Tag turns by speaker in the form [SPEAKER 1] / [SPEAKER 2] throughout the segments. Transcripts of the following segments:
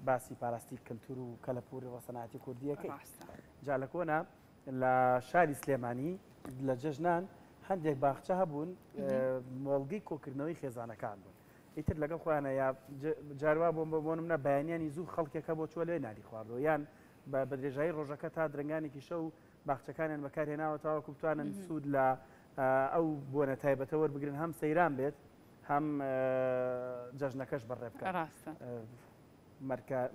[SPEAKER 1] باسی پاراستی کەلتور و کەلەپوری ڕەسەنایەتی کوردیەکەی.
[SPEAKER 2] ڕاستە.
[SPEAKER 1] جا لە کۆنا لە شاری سلێمانی لە جەژنان هەندێک باخچە هەبوون مۆڵگەی کۆکردنەوەی خێزانەکان بوون. ئیتر لەگەڵ خۆیانە یا جاروا بۆم بۆ بۆنم نە بەیانیانی زوو خەڵکێک هەبوو چووە لێ نانی خواردەوە یان بە درێژایی ڕۆژەکە تا درەنگانێکی شەو باخچەکانیان بەکارهێناوە تاوەکو بتوانن سوود لە ئەو بۆنە تایبەتە وەربگرن هەم سەیران بێت هەم جەژنەکەش بەڕێ بکەن.
[SPEAKER 2] ڕاستە.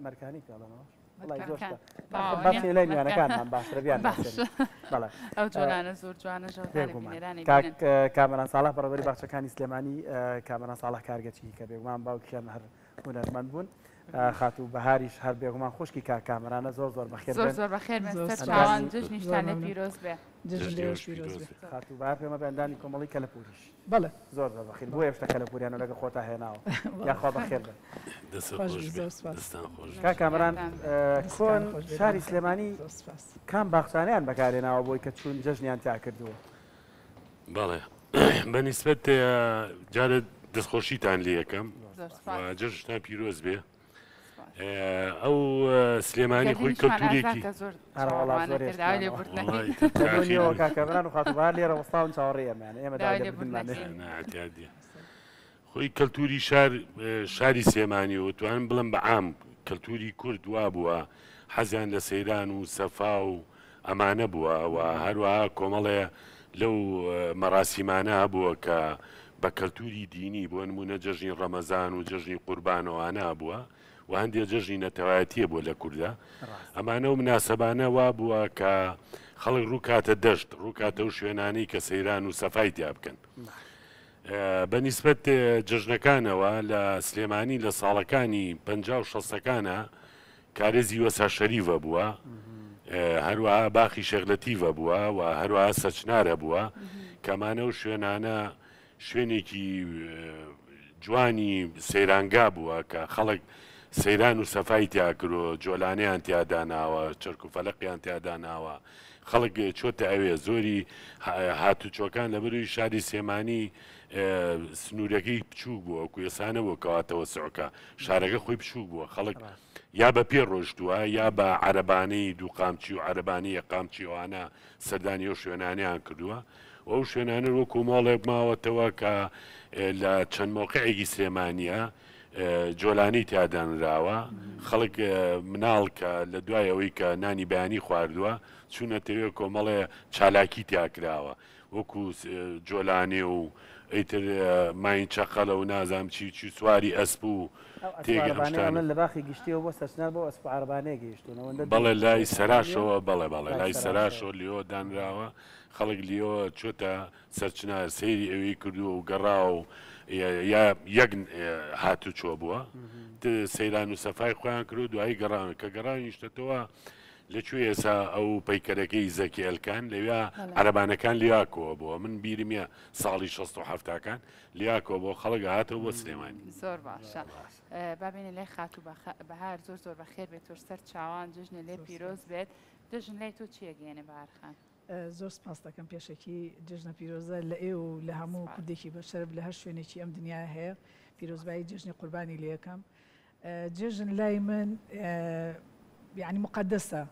[SPEAKER 1] مەرکانی پێڵەنەوە باسی لای میانەکانمان باشترە بیان بەڵێ
[SPEAKER 2] ئەو جۆلانە زۆر جوانە
[SPEAKER 1] کاک کامەران ساڵح بەڕێوەبەری باخچەکانی سلێمانی کامەران ساڵح کارگەچی کە بێگومان باوکیان هەر هونەرمەند بوون خاتوو بەهاریش هەر بێگومان خوشکی کاک کامەرانە زۆر زۆر بەخێر
[SPEAKER 2] زۆر زۆر بەخێر بێن سەر چاوان جەژنیشتان لێ پیرۆز بێ.
[SPEAKER 3] جەژن لێوەش پیرۆز بێ.
[SPEAKER 1] خاتوو بەهار پێمە بە ئەندامی کۆمەڵی کەلەپووریش.
[SPEAKER 3] بەڵێ.
[SPEAKER 1] زۆر زۆر بەخیر بۆیە شتە کەلەپووریانە لەگە خۆتا هێناوە یاخوا بەخێر بن.
[SPEAKER 4] دەست خۆش بێ دەستان خۆش بێ.
[SPEAKER 1] کاک کامەران کۆن شاری سلێمانی کام باخچانەیان بەکارهێناوە بۆی کە چوون جەژنیان تیا کردووە؟
[SPEAKER 4] بەڵێ بە نیسبەت جارێ دەستخۆشیتان لێ یەکەم جەژنتان پیرۆز بێ. ئەو سلێمانی خۆی کەلتورێکی خۆی کەلتوری شار شاری سلێمانی و توانم بڵم بە عام کەلتوری کورد وا بووە حەزیان لە سەیران و سەفا و ئەمانە بووە و هەروەها کۆمەڵێ لەو مەراسیمانە هەبووە کە بە کەلتوری دینی بۆ نموونە جەژنی ڕەمەزان و جەژنی قوربان و ئەوانە هەبووە و هەندێ جەژنی نەتەوایەتیە بووە لە کوردا ئەمانە و مناسەبانە وا بووە کە خەڵک ڕووکاتە دەشت ڕووکاتە و شوێنانەی کە سەیران و سەفای تیا بکەن. بە نیسبەت جەژنەکانەوە لە سلێمانی لە ساڵەکانی 50 و شەستەکانە کارێزی وەسا شەریڤە بووە، هەروەها باخی شێخ لەتیڤە بووە و هەروەها سەچنارە بووە، کە ئەمانە و شوێنانە شوێنێکی جوانی سەیرانگا بووە کە خەڵک سەیران و سەفای تیا کرۆ، جۆلانەیان تیا داناوە، چەرک و فەلەقیان تیا داناوە، خەڵک چۆتە ئەوێ، زۆری هاتوچۆکان لەبەروی شاری سلێمانی سنوورەکەی بچووک بووە، وەکو ئێستا نەبووە کەوا تەوەسوع کە شارەکە خۆی بچووک بووە، خەڵک یا بە پێ ڕۆیشتووە یا بە عەرەبانەی دوو قامچی و عەرەبانەی یەک قامچی ئەوانە سەردانی ئەو شوێنانەیان کردووە و ئەو شوێنانە وەکو مۆڵێک ماوەتەوە کە لە چەند مەوقعێکی سلێمانیە جۆلانی تیا دانراوە خەڵک مناڵ کە لە دوای ئەوەی کە نانی بەیانی خواردووە چوونەتەوێ کۆمەڵێ چالاکی تیا کراوە وەکو جۆلانێ و ئیتر ماین چەقەلە و نازانم چی چی سواری ئەسپ و
[SPEAKER 1] ئەو ئەسپ
[SPEAKER 4] تێک ئەم
[SPEAKER 1] عەرەبانەی
[SPEAKER 4] شتانە.
[SPEAKER 1] ئەڵێن لە باخی گشتیەوە بۆ سەرچنار بەو ئەسپ عەرەبانەیە گەیشتوون ئەوەندە دوور
[SPEAKER 4] بەڵێ لای
[SPEAKER 1] سلێمانییە
[SPEAKER 4] سەراشەوە بەڵێ بەڵێ
[SPEAKER 1] لای
[SPEAKER 4] لای
[SPEAKER 1] سەراشەوە.
[SPEAKER 4] سەراشەوە لێوە دانراوە خەڵک لێوە چۆتە سەرچنار سەیری ئەوێی کردووە و گەڕاوە و یا یەک هاتوچۆ بووە سەیران و سەفای خۆیان کردووە دوایی گەڕاون کە گەڕاونیشتەتەوە لە کوێ ئێسا ئەو پەیکەرەکەی زەکی ئەلکان لەویا عەرەبانەکان لیا کۆ بووە من بیرمیە ساڵی شەست و حەفتاکان لیا کۆ بۆ خەڵک هاتەوە بۆ سلێمانی.
[SPEAKER 2] زۆر باشە با بێینە لای خاتوو بەهار زۆر زۆر بەخێر بێت تۆش سەر چاوان جەژنێ لێ پیرۆز بێت جەژن لای تۆ چیە گەیەنێ بەهار خان؟
[SPEAKER 3] زۆر سپاست دەکەم پێشەکی جەژنە پیرۆزە لە ئێوە و لە هەموو کوردێکی بەشەرەف لە هەر شوێنێکی ئەم دنیایە هەیە پیرۆزبایی جەژنی قوربانی لێ ئەکەم جەژن لای من یعنی مقدسە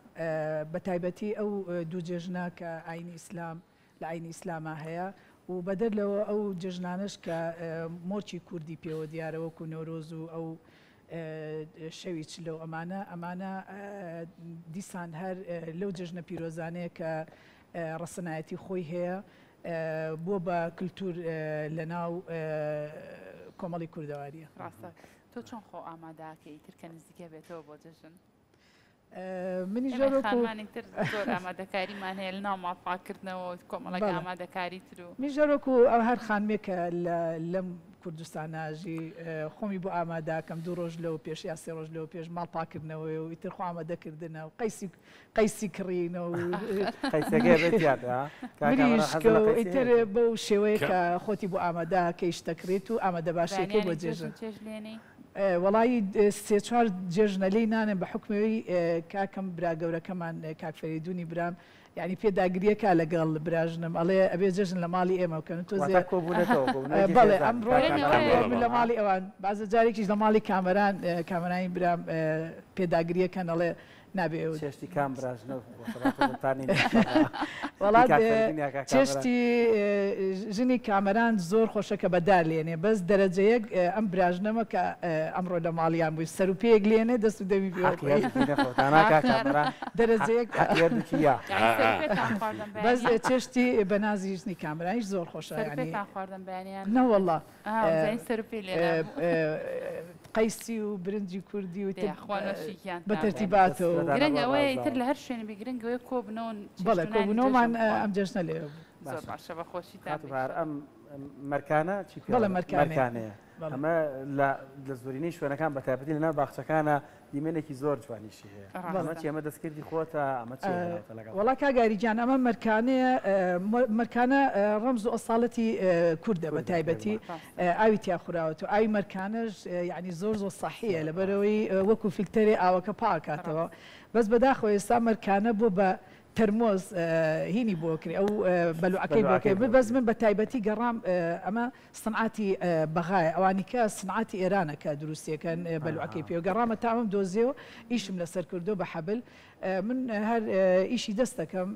[SPEAKER 3] بە تایبەتی ئەو دوو جێژنە کە ئاینی ئیسلام لە ئاینی ئیسلاما هەیە و بەدەر لەوە ئەو جەژنانەش کە مۆرکی کوردی پێوە دیارە وەکو نەورۆز و ئەو شەوی چلە و ئەمانە ئەمانە دیسان هەر لەو جەژنە پیرۆزانەیە کە ڕەسەنایەتی خۆی هەیە بووە بە کلتور لەناو کۆمەڵی کوردەواریە.
[SPEAKER 2] ڕاستە تۆ چۆن خۆ ئامادەکەی ئیتر کە نزیکە بێتەوە بۆ جەژن؟
[SPEAKER 3] منیش
[SPEAKER 2] ئێمە
[SPEAKER 3] وەکو
[SPEAKER 2] خانمانی تر زۆر ئامادەکاریمان هەیە لەناو ماڵ پاککردنەوە و کۆمەڵێک
[SPEAKER 3] بەڵێ.
[SPEAKER 2] ئامادەکاری تر و.
[SPEAKER 3] منیش وەکو ئەو هەر خانمێک کە لە لەم کوردستانە ئەژی خۆمی بۆ ئامادەکەم دوو ڕۆژ لەوە پێش یا سێ ڕۆژ لەوە پێش ماڵ پاککردنەوەیە و ئیتر خۆ ئامادەکردنە و قەیسی قەیسی کڕینە و
[SPEAKER 1] قەیسەکەی بێت تیا بێ ها؟ کاک کامەران حەز
[SPEAKER 3] مریشکە
[SPEAKER 1] لە
[SPEAKER 3] و
[SPEAKER 1] قەیسی
[SPEAKER 3] ئیتر
[SPEAKER 1] هەیە؟
[SPEAKER 3] بەو شێوەیە
[SPEAKER 4] کە
[SPEAKER 3] کە خۆتی بۆ ئامادەکەی شتەکڕیت و ئامادەباشیەکەی بۆ
[SPEAKER 2] بەیانیانی
[SPEAKER 3] جێژن.
[SPEAKER 2] جەژن چێژ لێنەی؟
[SPEAKER 3] وەڵایی سێ چوار جێژنە لێی نانێم بە حوکمی ئەوەی کاکەم برا گەورەکەمان کاک فەرەیدونی برام یانی پێ داگریەکا لەگەڵ براژنم ئەڵێ ئەبێ جەژن لە ماڵی ئێمە بکەن تۆزێ
[SPEAKER 1] واتە کۆبوونەتەوە کۆبوونەوەیەکی
[SPEAKER 3] بەڵێ
[SPEAKER 1] خێزانی
[SPEAKER 3] ئەمڕۆ
[SPEAKER 1] کاک کامەران
[SPEAKER 3] ئەمڕۆ من لە ماڵی ئەوان بازە جارێکیش لە ماڵی کامەران کامەرانی برام پێ داگریەکەن ئەڵێ نابێ ئێوە
[SPEAKER 1] چێشتی کام براژنە خۆشە با تۆزێ تا نین ئینشاڵڵا
[SPEAKER 3] وەڵا
[SPEAKER 1] هی کاک فەریدون یا کاک کامەران
[SPEAKER 3] چێشتی ژنی کامەران زۆر خۆشە کە بە دار لێنێ بەس دەرەجە یەک ئەم براژنەمە کە ئەمڕۆ لە ماڵیان بووی سەر و پێیەک لێنێ دەست و دەمی پێوە
[SPEAKER 1] حەقی
[SPEAKER 3] بڕی
[SPEAKER 1] هەردووکی نەخۆ تانا کاک کامەران
[SPEAKER 3] دەرەجە یەک
[SPEAKER 1] حەقی هەردووکی یا
[SPEAKER 2] یانی سەر و پێتان خواردن
[SPEAKER 3] بەس
[SPEAKER 2] بەیانیان
[SPEAKER 3] چێشتی بەنازی ژنی کامەرانیش زۆر خۆشە
[SPEAKER 2] سەر و
[SPEAKER 3] یانی
[SPEAKER 2] پێتان خواردن بەیانیان
[SPEAKER 3] نەوەڵا
[SPEAKER 2] ئا وزانی سەر و پێی لێنابوو.
[SPEAKER 3] قەیسی و برنجی کوردی و
[SPEAKER 2] دەی خوا نۆشی گیانتان
[SPEAKER 3] بە
[SPEAKER 2] بێ.
[SPEAKER 3] تەرتیباتەوە.
[SPEAKER 2] گرنگ ئەوەیە ئیتر لە هەر شوێنێ بی گرنگ ئەوەیە کۆبنەوە و
[SPEAKER 3] بەڵێ
[SPEAKER 2] چێشت و نانی
[SPEAKER 3] کۆبوونەوەمان
[SPEAKER 2] جەژن بخۆن.
[SPEAKER 3] ئەم جەژنە لەوێ بوو.
[SPEAKER 2] زۆر
[SPEAKER 1] باشە
[SPEAKER 2] باشە بە خۆشیتان
[SPEAKER 1] خاتوو
[SPEAKER 2] بێ
[SPEAKER 1] بەهار
[SPEAKER 2] ئیشەڵا.
[SPEAKER 1] ئەم مەرکانە چی پێ
[SPEAKER 3] بەڵێ
[SPEAKER 1] ئەڵێن؟
[SPEAKER 3] مەرکانەیە.
[SPEAKER 1] مەرکانەیە.
[SPEAKER 3] بەڵێ.
[SPEAKER 1] ئەمە لە لە زۆرینەی شوێنەکان بە تایبەتی لەناو باخچەکانا دیمەنێکی زۆر جوانیشی هەیە. ئەمە
[SPEAKER 2] ڕاستە.
[SPEAKER 1] چیە؟ ئەمە دەستکردی خۆتە؟ ئەمە چیە هێناوتە لەگەڵ؟
[SPEAKER 3] وەڵا کاک ئاری گیان ئەمە مەرکانەیە، مەرکانە ڕەمز و ئەساڵەتی کوردە بە
[SPEAKER 1] کوردە
[SPEAKER 3] تایبەتی
[SPEAKER 1] بێگومان.
[SPEAKER 2] ڕاستە.
[SPEAKER 3] ئاوی تیا خوراوەتەوە ئاوی مەرکانەش یانی زۆر زۆر سەحیە
[SPEAKER 1] زۆر
[SPEAKER 3] لەبەرئەوەی وەکو فیلتەرێ ئاوەکە پاکاتەوە
[SPEAKER 2] ڕاستە.
[SPEAKER 3] بەس بەداخەوە ئێستا مەرکانە بۆ بە تەرمۆز هینی بۆ کرێ ئەو بەلوعەکەی بۆ
[SPEAKER 1] بەلوعەکەی
[SPEAKER 3] کرێ
[SPEAKER 1] بۆ
[SPEAKER 3] بەس
[SPEAKER 1] کرێ.
[SPEAKER 3] من بە تایبەتی گەڕام ئەمە سنعاتی بەغایە ئەوانی کە سنعاتی ئێرانە کە دروستیەکەن بەلوعەکەی پێوە گەڕامە تا ئەمەم دۆزیەوە ئیشم لەسەر کردو بە حەبل من هەر ئیشی دەست دەکەم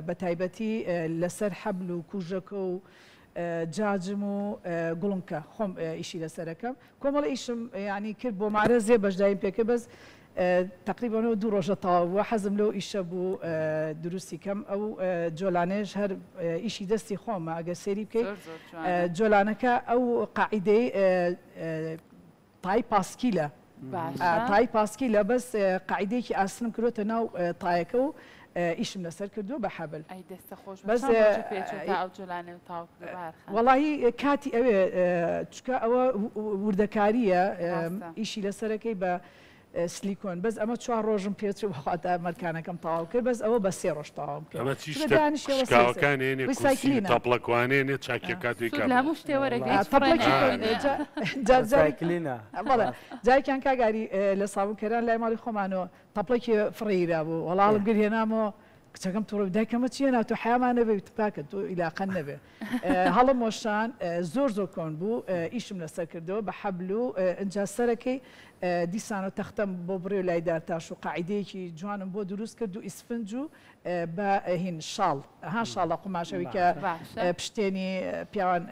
[SPEAKER 3] بە تایبەتی لەسەر حەبل و کوژەکە و جاجم و گوڵنکە خۆم ئیشی لەسەرەکەم کۆمەڵە ئیشم یانی کرد بۆ مارەزێ بەشداریم پێ کرد بەس تەقریبەن ئەو دوو ڕۆژە تەواو بووە حەزم لەو ئیشە بوو دروستی کەم ئەو جۆلانەیەش هەر ئیشی دەستی خۆمە ئەگەر سەیری بکەیت
[SPEAKER 2] زۆر زۆر جوانە.
[SPEAKER 3] جۆلانەکە ئەو قاعیدەی تای پاسکیلە
[SPEAKER 2] باشە.
[SPEAKER 3] تای پاسکیلە بەس قاعیدەیەکی ئاسنم کردۆتە ناو تایەکە و ئیشم لەسەر کردووە بە حەبل.
[SPEAKER 2] ئەی دەستە خۆش بێ
[SPEAKER 3] بەس
[SPEAKER 2] چەند ڕۆژە پێچوو تا ئەو جۆلانەیە تەواو کردووە بەهار خان؟
[SPEAKER 3] وەڵاهی کاتی ئەوێ چونکە ئەوە وردەکارییە
[SPEAKER 2] ڕاستە.
[SPEAKER 3] ئیشی لەسەرەکەی بە سلیکۆن بەس ئەمە چوار ڕۆژم پێچوو بەخوا تا مەرکانەکەم تەواو کرد بەس ئەوە بە سێ ڕۆژ تەواوم کرد
[SPEAKER 4] ئەمە چی
[SPEAKER 3] چونکە
[SPEAKER 4] شتە
[SPEAKER 3] دانیشی ئەوە سێ سێ
[SPEAKER 4] شکاوەکان هێنێ کورسی و
[SPEAKER 3] ڕیسایکلینە.
[SPEAKER 4] تەپڵەکوانێنێ چاکیەکات و
[SPEAKER 2] سوود لە
[SPEAKER 4] ئیکا
[SPEAKER 2] هەموو شتێ وەرەگرێ هیچ فڕێ
[SPEAKER 3] تەپڵەکی
[SPEAKER 2] نەیەنێ.
[SPEAKER 3] جار جارێک
[SPEAKER 1] ڕیسایکلینە.
[SPEAKER 3] بەڵێ جارێکیان کاک ئاری لە سابوونکەران لای ماڵی خۆمانەوە تەپڵێکی فڕێیرابوو وەڵا هەڵم گرت هێنامەوە کچەکەم توڕە بوو دایکە ئەمە چیە نا تۆ حەیامان نەبێ وتم کاکە تۆ ئیلاقەت نەبێ هەڵم وەشان زۆر زۆر کۆن بوو ئیشم لەسەر کردەوە بە حەبل و ئینجا سەرەکەی دیسانەوە تەختەم بۆ بڕی و لای دارتاش و قاعیدەیەکی جوانم بۆ دروست کرد و ئیسفنج و بە هین شاڵ ها شاڵە قوماشەوی کە پشتێنی پیاوان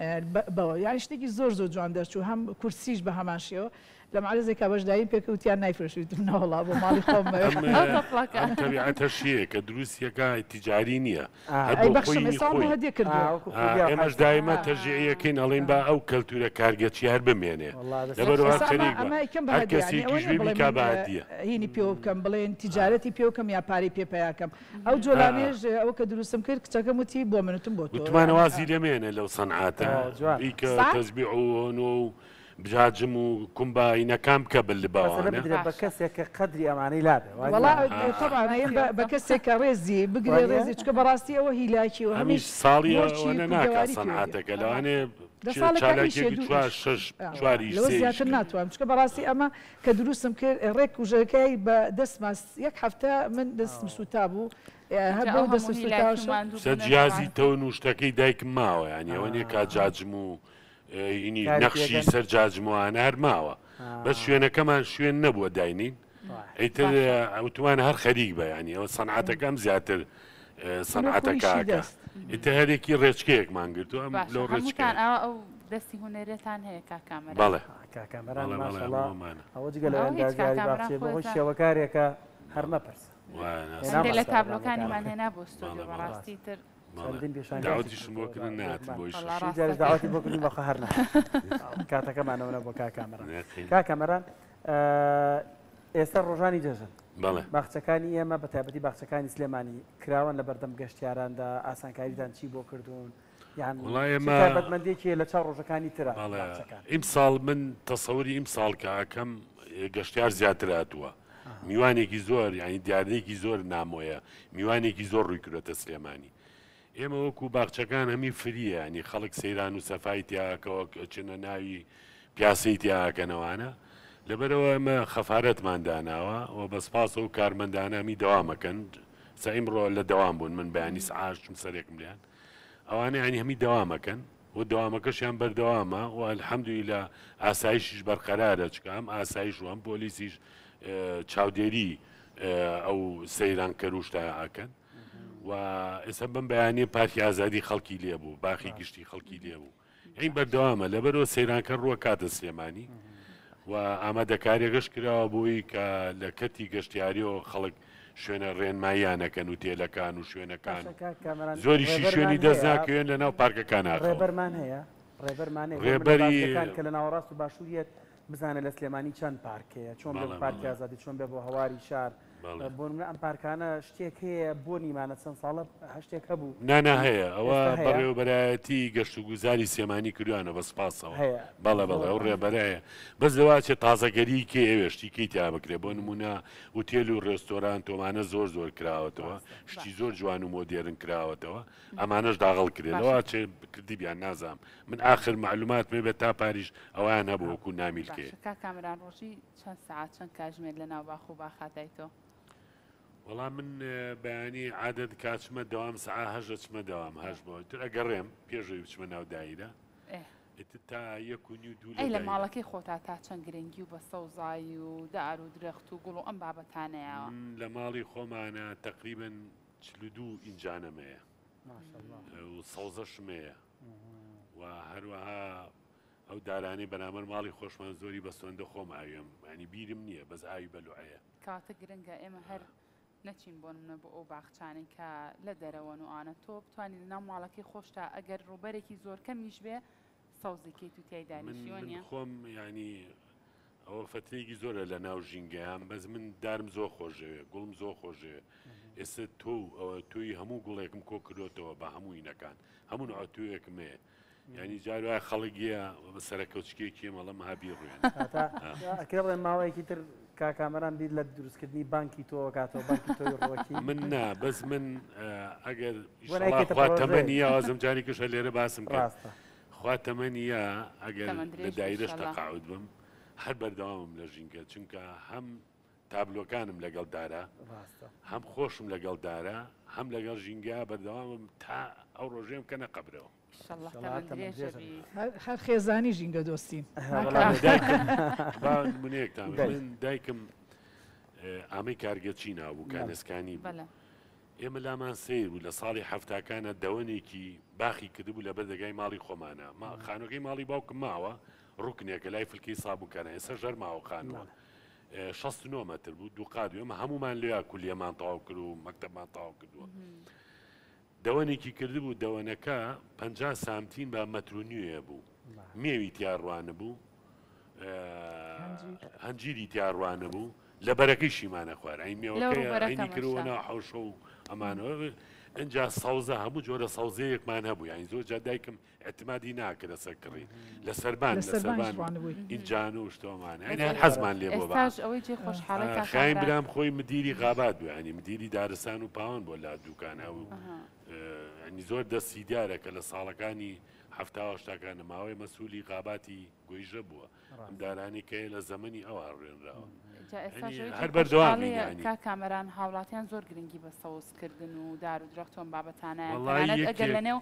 [SPEAKER 3] بەوە یانی شتێکی زۆر زۆر جوان دەرچوو هەم کورسیش بە هەمان شێوە لە مەعرەزێکا بەشداریم پێ کرد وتیان نایفرۆشی وتم نەوەڵا بۆ ماڵی خۆم
[SPEAKER 4] ئەم
[SPEAKER 2] ئەو تەپڵەکە.
[SPEAKER 4] ئەم تەبیعەتەش هەیە کە دروستیەکە تیجاری نییە هەر
[SPEAKER 3] ئەی
[SPEAKER 4] بۆ
[SPEAKER 3] بەخشم
[SPEAKER 4] خۆی
[SPEAKER 3] ئێستا ئەوم بۆ
[SPEAKER 4] خۆی.
[SPEAKER 3] هەدیە کردووە.
[SPEAKER 1] وەکو خولیا و
[SPEAKER 4] ئێمەش
[SPEAKER 1] حەز.
[SPEAKER 4] دایمە تەشجیعیەکەین ئەڵێین با ئەو کەلتورە کارگەچی هەر بمێنێ
[SPEAKER 1] وەڵا دەست
[SPEAKER 4] لەبەر
[SPEAKER 1] خۆش.
[SPEAKER 4] هەر
[SPEAKER 3] ئێستا ئەمە
[SPEAKER 4] خەریک بە
[SPEAKER 3] ئەمە یکەم بە
[SPEAKER 4] هەر
[SPEAKER 3] هەدیە یانی ئەوە
[SPEAKER 4] کەسێکیش
[SPEAKER 3] نیە
[SPEAKER 4] بێ
[SPEAKER 3] بڵێ
[SPEAKER 4] بیکا
[SPEAKER 3] من
[SPEAKER 4] بە هەدیە.
[SPEAKER 3] هینی پێوە بکەم بڵێن تیجارەتی پێوە بکەم یا پارەی پێ پەیا کەم ئەو جۆلانەیەش ئەوە کە دروستم کرد کچەکەم وتی بۆ من وتم بۆ تۆ
[SPEAKER 4] وتمان
[SPEAKER 3] یانی
[SPEAKER 4] وازی لێ مێنە لەو سەنعاتە
[SPEAKER 1] تەواو جوانە.
[SPEAKER 4] بیکە
[SPEAKER 3] سا
[SPEAKER 4] تەزبیع و هۆنۆ و بجاجم و کومبا اینەکان بکە بە
[SPEAKER 1] مەسەلە
[SPEAKER 4] لباوانە.
[SPEAKER 1] بدرێ بە
[SPEAKER 2] باشە.
[SPEAKER 1] کەسێک کە قەدری ئەمانەی لابێ وا
[SPEAKER 3] وەڵا
[SPEAKER 1] نییە؟
[SPEAKER 3] تەبعەن ئەیەم بە بە کەسێک کە ڕێزی بگرێ
[SPEAKER 1] وا نییە؟
[SPEAKER 3] ڕێزی چونکە بەڕاستی ئەوە هیلاکی و
[SPEAKER 4] هەمیش
[SPEAKER 3] هەمیش
[SPEAKER 4] ساڵی
[SPEAKER 3] مۆرکی
[SPEAKER 4] ئەوەنە ناکا
[SPEAKER 3] کوردەواری پێوە دێ.
[SPEAKER 4] سەنعاتەکە لەوانەیە
[SPEAKER 3] لە ساڵێکا ئیشێ
[SPEAKER 4] چالاکیەکی
[SPEAKER 3] دوو
[SPEAKER 4] چوار
[SPEAKER 3] ئیش
[SPEAKER 4] شەش چوار ئیش
[SPEAKER 3] لەوە
[SPEAKER 4] سێ ئیش
[SPEAKER 3] زیاتر
[SPEAKER 4] کرد.
[SPEAKER 3] ناتوانم چونکە بەڕاستی ئەمە کە دروستم کرد ڕێک کوژەکەی بە دەستما یەک هەفتە من دەستم سووتا بوو هەر
[SPEAKER 2] جا
[SPEAKER 3] بەو
[SPEAKER 2] ئەو هەموو
[SPEAKER 3] دەستم
[SPEAKER 2] هیلاکی و
[SPEAKER 3] سووتاوەشم
[SPEAKER 2] ماندوو
[SPEAKER 4] سەر
[SPEAKER 2] بوونەش
[SPEAKER 4] جیازی
[SPEAKER 2] ڕاستە.
[SPEAKER 4] تەون و شتەکەی دایکم ماوە یانی ئەوە نییە کا جاجم و ینی
[SPEAKER 1] کاری
[SPEAKER 4] نەخشی
[SPEAKER 1] پێکەن.
[SPEAKER 4] سەر جاجموانە هەر ماوە بەس شوێنەکەمان شوێن نەبووە داینین ئیتر وتمان هەر خەریک بە ینی ئەوە سەنعەتەکەم زیاتر سەنعەتەکە ئیتر هەرێکی ڕێچکەیەکمان گرتو ئەم لەو ڕێچکە
[SPEAKER 2] ئەو دەستی هونەرێتان هەیە کاکامەران
[SPEAKER 4] بەڵێ
[SPEAKER 1] کاکامەران ماشەڵا ئەوە جگە لە ئەندازیاری باخچەیە بۆ خۆی شێوەکارێکە هەر مەپرسە
[SPEAKER 2] هەندێک لە تابلۆکانیمان هێنا بۆ ستۆدیۆ بەڕاستی تر
[SPEAKER 1] چەندین پێشانگای
[SPEAKER 4] داوەتیشم بۆ کردن نەهاتم بۆ ئیشەش.
[SPEAKER 1] شی جاریش داوەتی بۆ کردن بەخوا هەر نەهات کاتەکەمانەوە نەبوو کاک کامەران کاک کامەران ئێستا ڕۆژانی جەژن
[SPEAKER 4] بەڵێ
[SPEAKER 1] باخچەکانی ئێمە بە تایبەتی باخچەکانی سلێمانی کراوەن لە بەردەم گەشتیاراندا ئاسانکاریتان چی بۆ کردوون یان
[SPEAKER 4] وەڵا
[SPEAKER 1] چ
[SPEAKER 4] ئێمە
[SPEAKER 1] تایبەتمەندێکی هەیە لە چاو ڕۆژەکانی ترا
[SPEAKER 4] بەڵێ
[SPEAKER 1] باخچەکان
[SPEAKER 4] ئیمساڵ من تەسەوری ئیمساڵ کە ئەکەم گەشتیار زیاتر هاتووە میوانێکی زۆر یانی دیاردەیەکی زۆر نامۆیە میوانێکی زۆر ڕووی کردۆتە سلێمانی ئێمە وەکو باخچەکان هەمی فریە ینی خەڵک سەیران و سەفای تیاکەوە چنە ناوی پیاسەی تیاکەنەوانە. لەبەرئەوە ئێمە خەفارەتمان داناوە و بە سپاس ئەو کارمەندانە هەمی دەوام ئەکەن سە ئیمڕۆ لە دەوام بوون من بەیانی سەعات چوم سەرێکم لێیان ئەوانە یانی هەمی دەوام ئەکەن و دەوامەکەشیان بەردەوامە و الحمدللە ئاسایشیش بەرقەرارە چکە هەم ئاسایش و هەم پۆلیسیش چاودێری ئەو سەیرانکەر و شتە ئەکەن و ئێستا بەم بەیانیە پارکی ئازادی خەڵکی لێبوو باخی گشتی خەڵکی لێبوو یانی بەردەوامە لەبەرەوە سەیرانکەر ڕووە کاتە سلێمانی و ئامادەکاریەکەش کراوە بۆی کە لە کەرتی گەشتیاریەوە خەڵک شوێنە ڕێنماییانەکەن و تێلەکان و شوێنەکان زۆریشی شوێنی دەست ناکەوێن لە ناو پارکەکان
[SPEAKER 1] ڕێبەرمان هەیە ڕێبەرمان ڕێبەری کە لە ناوەڕاست و باشووریەت بزانە لە سلێمانی چەند پارک هەیە چۆن بێ پارکی ئازادی چۆن بێ بۆ هەواری شار بۆ نمونە ئەم پارکانە شتێک هەیە بۆ نیمانە چەند ساڵە هەشتێک هەبوو
[SPEAKER 4] نانا هەیە ئەوە بەڕێوەبەرایەتی گەشت و گوزاری سلێمانی کردویانە بە سپاسەوە هەیە بەڵێ بەڵێ ئەو ڕێبەرە هەیە بەس لەوە چێ تازەگەری کێ ئەوێ شتی کەی تیا بکرێ بۆ نمونە ئوتێل و ڕێستۆرانت ئەمانە زۆر زۆر کراوەتەوە شتی زۆر جوان و مۆدێرن کراوەتەوە ئەمانەش داغڵ کرێ لەوە چێ کردیبیان نازانم من ئاخر مەعلوماتم هەبێ تا پاریش ئەوەیان هەبوو وەکوو نامیلکەیەک.
[SPEAKER 2] باشە کاک کامەران ڕۆژی چەند سەعات چەند کاژمێر لە ناو باخ و باخاتای تۆ؟
[SPEAKER 4] وەڵا من بەیانی عادەت کاچمە دەوام سەعا هەشت ئەچمە دەوام هەشت بۆ ئیتر ئەگەڕێم پێش ئەوی بچمە ناو دایرە ئیتر تا یەک و نیو دوو لە
[SPEAKER 2] ئەی لە ماڵەکەی خۆتا تا چەند گرنگی و بە سەوزایی و دار و درەخت و گوڵ و ئەم بابەتانەیەوە؟
[SPEAKER 4] من لە ماڵی خۆمانە تەقریبەن 42 ئینجانەم هەیە و سەوزەشم هەیە و هەروەها ئەو دارانەی بەرامبەر ماڵی خۆشمان زۆری بە سۆندە خۆم ئاوێم ینی بیرم نییە بەس ئاوی بەلوعەیە.
[SPEAKER 2] کەواتە گرنگە ئێمە هەر نەچین بۆ نمونە بۆ ئەو باخچانەی کە لە دەرەوەن و ئانە تۆ بتوانی لەناو ماڵەکەی خۆشتا ئەگەر ڕووبەرێکی زۆر کەمیش بێ سەوزی کەیت و تیای دانیشی
[SPEAKER 4] وەنیە؟ من خۆم ینی ئەوە فەترەیەکی زۆرە لە ناو ژینگەیام بەس من دارم زۆر خۆشەوێ گوڵم زۆر خۆشەوێ ئێستا تۆ ئەوە تۆی هەموو گوڵێکم کۆ کردۆتەوە بە هەموو ئینەکان هەموو نوع تۆیەکم هەیە ینی جار وایە خەڵک یە بە سەرەکەوچکێکی مەڵم ها بیڕوێن
[SPEAKER 1] ئەکرێ بڵێن ماوەیەکی تر کاکامەران بیر لە دروستکردنی بانکی تۆکاتەوە بانکی تۆی ڕۆکی
[SPEAKER 4] من نا بەس من ئەگەر تەمەنی یاوازم جارێکیش لێرە باسم کرد خوا تەمەنی یا ئەگەر لە دایرەش تەقاعود بم هەر بەردەوامم لە ژینگە چونکە هەم تابلۆکانم لەگەڵ دارا هەم خۆشم لەگەڵ دارا هەم لەگەڵ ژینگە بەردەوامم تا ئەو ڕۆژێم کەنە قەبرەوە.
[SPEAKER 3] هەر خێزانی ژینگە دۆستین.
[SPEAKER 4] منێکتان من دایکم ئامەی کارگەچی نابوو کانسکانی بوو. ئێمە لامان سەیر بوو لە ساڵی حەفتاکانا دەوەنێکی باخی کردبوو لە بەر دەگای ماڵی خۆمانا ما خانوەکەی ماڵی باوکم ماوە ڕوکنێکە لای فلکەی سابوونکانە ئێستا ژەر ماوە خانووە 69 مەتر بوو دوو قات بوو ئێمە هەمومان لێیا کولیەمان تەواو کرد و مەکتەبمان تەواو کردووە دەوەنێکی کردبوو دەوەنەکە 50 سامتین بە مەتر و نیوێ بوو مێوی تیا ڕوانبوو هەنجیری تیا ڕوانبوو لە بەرەکەی شیمانە خوار ئەی مێوەکەی عینی کردووە ناو حەوشە و ئەمانەوە ئینجا سەوزە هەموو جۆرە سەوزەیەکمان هەبوو یانی زۆر جار دایکم اعتمادی ناکرد لەسەر کڕین لە سەربان لە سەربان ئینجان و شتۆمان یانی هەر حەزمان لێ بووە
[SPEAKER 2] ئێستاش ئەوەی جێ خۆشحاڵی کاک
[SPEAKER 4] خایم برام خۆی مدیری غابات بوو یانی مدیری دارستان و پاوان بۆ لا دوکان ئەو ینی زۆر دەستی دیارە کە لە ساڵەکانی حەفتا و هەشتاکانە ماوەی مەسوولی غاباتی گۆیژە بووە ئەم دارانەی کە لە زەمەنی ئەوان ڕوێنراوە هەر بەردەوامی
[SPEAKER 2] کاک کامەران هاوڵاتیان زۆر گرنگی بە سەوزکردن و دار و درەخت و ئەم بابەتانەیان تەنانەت ئەگەر لە نێو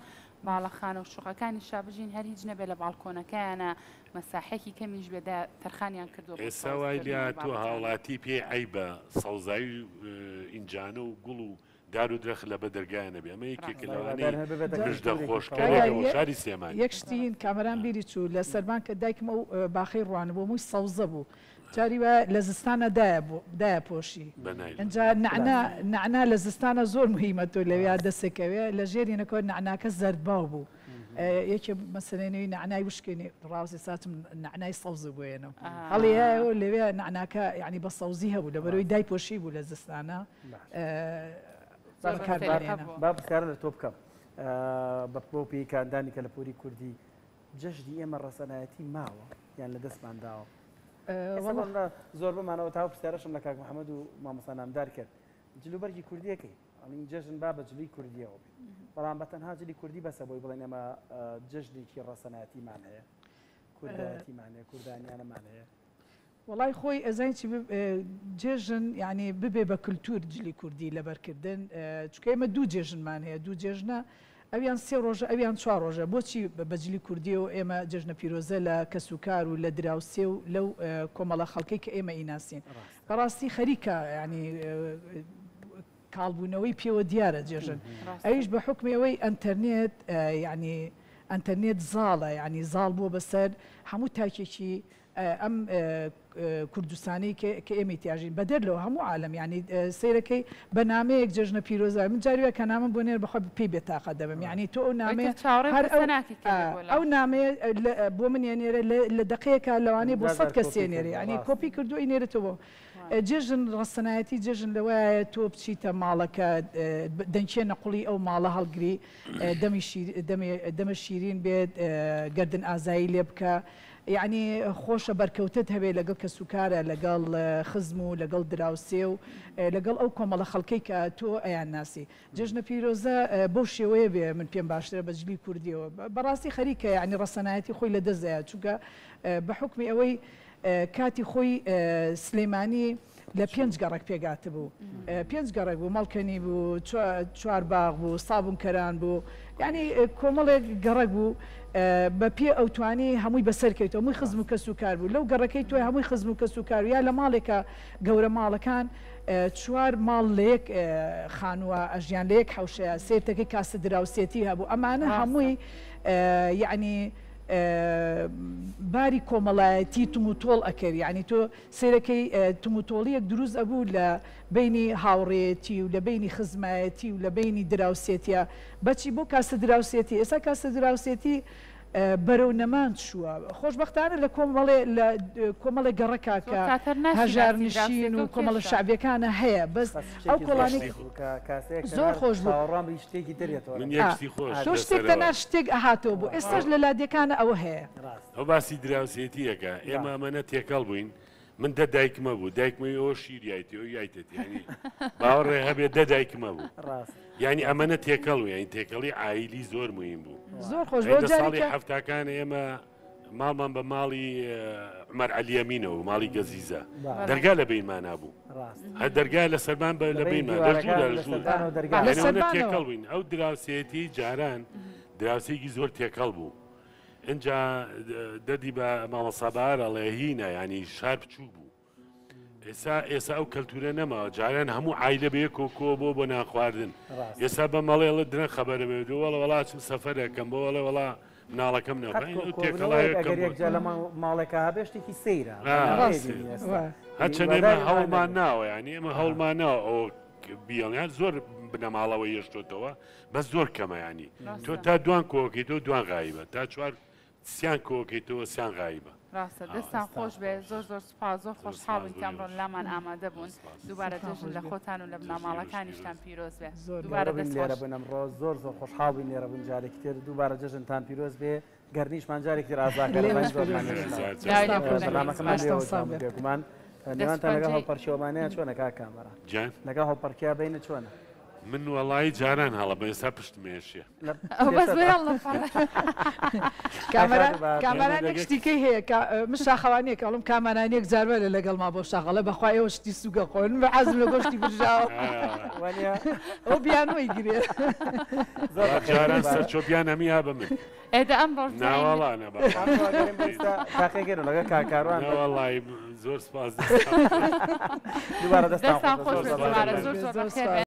[SPEAKER 2] باڵەخانە و شوقەکانیشا بژین هەر هیچ نەبێ لە باڵکۆنەکەیانە مەساحێکی کەمیش بێ تەرخانیان کردووە
[SPEAKER 4] بۆ ئێستا وای
[SPEAKER 2] سەوزکردن
[SPEAKER 4] لێ
[SPEAKER 2] و
[SPEAKER 4] هاتووە
[SPEAKER 2] بابەتانە.
[SPEAKER 4] هاوڵاتی پێی عەیبە سەوزایی و ئینجانە و گوڵ و دار و درەخت لە بە دەرگایان نەبێ ئەمە یەکێکە لەوانەی مژدە خۆشکەرێکە بۆ شاری سلێمانی.
[SPEAKER 3] یەک شتی کامەران بیری چوو لە سەربان کە دایکم ئەو باخەی ڕوانبوو هەمووی سەوزە بوو جاری وایە لە زستانە دایە دایە پۆشی ئینجا نەعنا نەعنا لە زستانە زۆر مهیمە تۆ لەویا دەسێکەوێ لە ژێرینەکەوە نەعناکە زەردباو بوو یەکێ مەسەلەنەوی نەعنای وشکێنی ڕاوسی ساتم نەعنای سەوز بۆیەنەوە هەڵیایەوە لەوێ نەعناکە یعنی بە سەوزی هەبوو لەبەرەوەی دای پۆشی بوو لە زستانە
[SPEAKER 1] با پرسیارە لە تۆ بکەم بە بۆ پێی کە ئەندامی کەلەپوری کوردی جەژنی ئێمە ڕەسەنایەتی ماوە یان لە دەستمان داوە زۆربەمانەوە تا پرسیارەشم لە کاک محەممەد و مامۆستا نامدار کرد جلوبەرگی کوردیەکەی ئەڵین جەژن با بە جلی کوردیەوە بێت بەڵام بە تەنها جلی کوردی بەسە بۆی بڵێن ئێمە جەژنێکی ڕەسەنایەتیمان هەیە کوردایەتیمان هەیە کوردانیانەمان هەیە.
[SPEAKER 3] وەڵای خۆی ئەزانی چی جێژن یانی ببێ بە کلتور جلی کوردی لەبەر کردن چونکە ئێمە دوو جێژنمان هەیە دوو جێژنە ئەویان سێ ڕۆژە ئەویان چوار ڕۆژە بۆچی بە جلی کوردیەوە ئێمە جێژنە پیرۆزە لە کەس و کار و لە دراوسێ و لەو کۆمەڵە خەڵکەی کە ئێمە ئیناسین بەڕاستی خەریکە یانی کاڵبوونەوەی پێوە دیارە جێژن ئەویش بە حوکمی ئەوەی ئەنتەرنێت یانی ئەنتەرنێت زاڵە یانی زاڵ بووە بەسەر هەموو تاکێکی ئەم کوردستانەی کە ئێمەی تیاژین بەدەر لەوە هەموو عالەم یانی سەیرەکەی بە نامەیەک جەژنە پیرۆزە من جاری وایە کە نامەم بۆ نێر بەخوا پێی بێتاقەت دەبم یانی تۆ ئەو نامەیە هەر ئەو نامەیە بۆ من ئەنێرێ لە دەقەیەکا لەوانەیە بۆ سەد کەس ئەنێرێ یانی کۆپی کردووە ئەینێرێتەوە بۆ جێژن ڕەسەنایەتی جێژن لەوەیە تۆ بچیتە ماڵەکە دەنکێ نەقوڵی ئەو ماڵە هەڵگری دەمی دەمە شیرین بێت گەردن ئازایی لێ بکە یەعنی خۆشە بەرکەوتت هەبێت لەگەڵ کەسوکارە لەگەڵ خزم و لەگەڵ دراوسێ و لەگەڵ ئەو کۆمەڵە خەڵکەی کە تۆ ئەیانناسی. جەژنە پیرۆزە بەو شێوەیە بێ من پێم باشترە بە جلی کوردیەوە. بەڕاستی خەریکە یەعنی ڕەسەنایەتی خۆی لەدەست دەیات چونکە بە حوکمی ئەوەی کاتی خۆی سلیمانی لە پێنج گەڕەک پێکهاتبوو. پێنج گەڕەک بوو، مەڵکەنی بوو، چوارباغ بوو، سابوونکەران بوو، یانی کۆمەڵێک گەڕەک بوو بە پێ ئەوتوانی هەمووی بەسەر کەویتەوە، هەمووی خزم و کەس و کار بوو. لەو گەڕەکەی تۆ هەمووی خزم و کەس و کار بوو. یا لە ماڵێکا گەورە ماڵەکان چوار ماڵ لە یەک خانووە ئەژیان، لە یەک حەوشەیا، سەیرتەکەی کاسە دراوسێتی هەبوو. ئەمانە هەمووی یانی باری کۆمەڵایەتی تموتۆڵ ئەکرد. یانی تۆ سەیرەکەی تموتۆڵیەک دروست ئەبوو لە بەینی هاوڕێیەتی و لە بەینی خزمایەتی و لە بەینی دراوسێتیا بەچی بۆ کاسە دراوسێتی ئێستا کاسە دراوسێتی بەرەو نەمان چووە خۆشبەختانە لە کۆمەڵێ لە کۆمەڵێ گەڕەکا کە هەژار نشین و کۆمەڵە شەعبیەکانە هەیە بەس ئەو کۆڵانەی زۆر خۆش بوو تۆ شتێک تەنها شتێک ئەهاتەوە بۆ ئێستاش لە لادێکانە ئەوە هەیە.
[SPEAKER 4] ئەو باسی دراوسێتیەکە ئێمە ئەمەنە تێکەڵ بووین من دە دایکمە بوو دایکمەی ئەوە شیر یایتی ئەو یایتێت ینی باوەڕێ هەبێت دە دایکمە بوو یعنی ئەمەنە تێکەڵ و یعنی تێکەڵی عایلی زۆر مهم بوو
[SPEAKER 3] زۆر خۆش بۆ
[SPEAKER 4] ساڵی هەفتاکان ئێمە ماڵمان بە ماڵی عمر علیەمینەوە ماڵی گەزیزە دەرگا لە بینمانە بوو هەر دەرگا لە سەربان بە لە بینمان تێکەڵ بووین ئەو دراوسێتی جاران دراوسێکی زۆر تێکەڵ بوو ئینجا دەردی بە مامۆستا بەهار ئەڵێ هینە ینی شار بچوو بوو ئێسا ئێسا ئەو کەلتورە نەماوە جاران هەموو عیلە بێ کۆکۆ بۆ بۆ نانخواردن ئێسا بە مەڵێڵە درەن خەبەرە بێت وەڵە وەڵا چم سەفەرەکەم بۆ وەڵێ وەڵا مناڵەکەم
[SPEAKER 1] نەکەگەر لە ماڵێکە هەبێ شتێکی سەیرە
[SPEAKER 4] هەرچەند ئێمە هەوڵمان ناوە ینی ئێمە هەوڵمان ناوە ئەو بیڵیان زۆر بنەماڵەوە یەشتۆتەوە بەس زۆر کەمە یانی تۆ تا دوان کۆکەیتەوە دوان غایبە تا چوار سیان کۆکەیتەوە سیان غایبە.
[SPEAKER 2] ڕاستە دەستان خۆش بێ زۆر زۆر سوپاس زۆر خۆشحاڵین کە ئەمڕۆ لامان ئامادە بوون دووبارە جەژن لە خۆتان و لە بنەماڵەکانیشتان پیرۆز بێ دووبارە دەست
[SPEAKER 1] خۆش. لێرە بن ئەمڕۆ زۆر زۆر خۆشحاڵ بووین لێرە بوون جارێکی تر دووبارە جەژنتان پیرۆز بێ گەرنیشمان جارێکی تر ئازاکەرە
[SPEAKER 3] لێوەش زۆرمان
[SPEAKER 1] بەرنامەکەمان لێوە جوان بوو بێگومان نێوانتان لەگەڵ هەڵپەرکێوەمانەیان چۆنە کاک کامەران لەگەڵ هەڵپەرکێ بینە چۆنە؟
[SPEAKER 4] من وەڵایی جاران هەڵە بە ئێستا پشتم ئێشێ.
[SPEAKER 3] کامەرانێک شتیکەی هەیە من شاخەوانیەکە ئەڵم کامەرانێک جاروایە لەگەڵ ما بۆ شاخەڵێ بەخوا ئێوە شتی سووکە خۆن من حەزم لە گۆشتی برژاوە ئەو بیانۆی گرێ
[SPEAKER 4] جاران سەرچۆپیان هەمی ها بە من
[SPEAKER 2] ئێدە ئەم ڕۆژ
[SPEAKER 4] ناواڵا نە بە
[SPEAKER 1] تاقیگەرە لەگەڵ کاک کاروان
[SPEAKER 4] وەڵی زۆر سپاس
[SPEAKER 1] دووبارە دەستان
[SPEAKER 2] خۆش زۆر زۆر بەخێر بێن.